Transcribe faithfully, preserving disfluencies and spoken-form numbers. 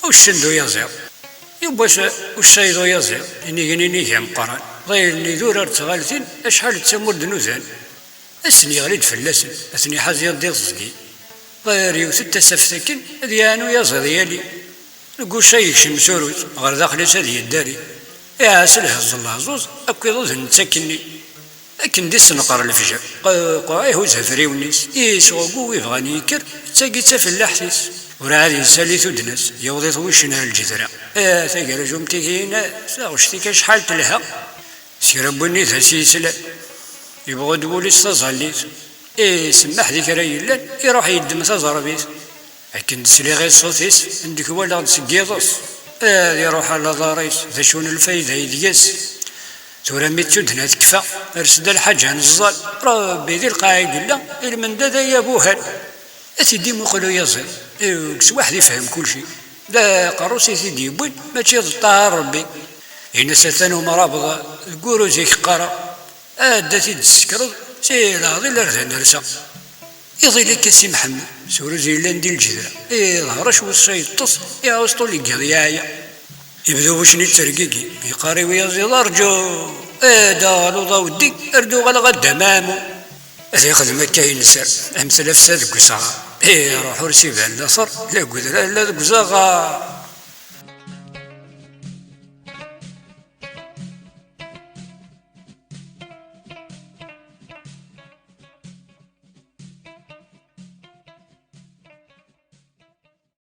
Uccen d uyaziḍ. Yiwwas uccay d uyaziḍ, inigen inig ameqqran. Ḍaylen idurar d tɣaltin, acḥal d tamurt d nudan. Ass-nni yeɣli-d fell-asen, ad ten-iḥaz yaḍ d iẓẓgi. Ḍayr yewwet-d tasaft akken, ad yeɛnu yaziḍ yali. Deg uccay yekcem s uruz, ɣer daxel-is ad yeddari. Iɛas lheẓẓ n lehẓuẓ, akk iḍudan n takkenni. Akken d isenqer lefjer, qeqquɛ ihuzz afriwen-is, isɣugu ibɣan yekker, d tagi d tafellaḥt-is. Urɛad yessali tuddna-s, yewweḍ-it wuccen ar lǧedra. Ah, tagerzumt-ihin, taɣect-ik acḥal telha! S kra n win i d as-yeslan, yebɣu-d wul-is taẓallit. Isemmeḥ di kra yellan, iruḥ yeddem taẓerbit. Akken d-sliɣ i ṣṣut-is, ndek walaɣ-d seg yiḍes. Ad iruḥ ala aḍar-is, d acu n lfayda i deg-s? Tura mi d tuddna tekfa, ers-d a lḥaǧa n ẓẓal. Rebbi di lqaɛ i yella, ilmend ad ay abuhal. Ad t-id-imuqel uyaziḍ, deg swaḥ d ifhem kulci. D aqerru-s i t-id-yewwin, mačči d ṭṭaɛa n Rebbi. Ini-as atan umrabeḍ deg uruz i k-qqareɣ. Ad d-t-id-tessekreḍ, si leɛḍil ar d anersa. Iḍil akka si Mḥemmed, s uruz yellan di lǧedra. Iḍher acwet sa yeṭṭes, iɛuẓ ṭul iggiḍ yeɛya. Ibda wuccen ittergigi, yeqqar i uyaziḍ: "Rǧu! Ad aɣluḍ a weddi, ar d-uɣaleɣ a Dda Maɛmu." Ad ixdem akka yenser, am tlafsa deg usɣar. Iruḥ ur s-iban laṣer, la deg udrar la deg uzaɣar.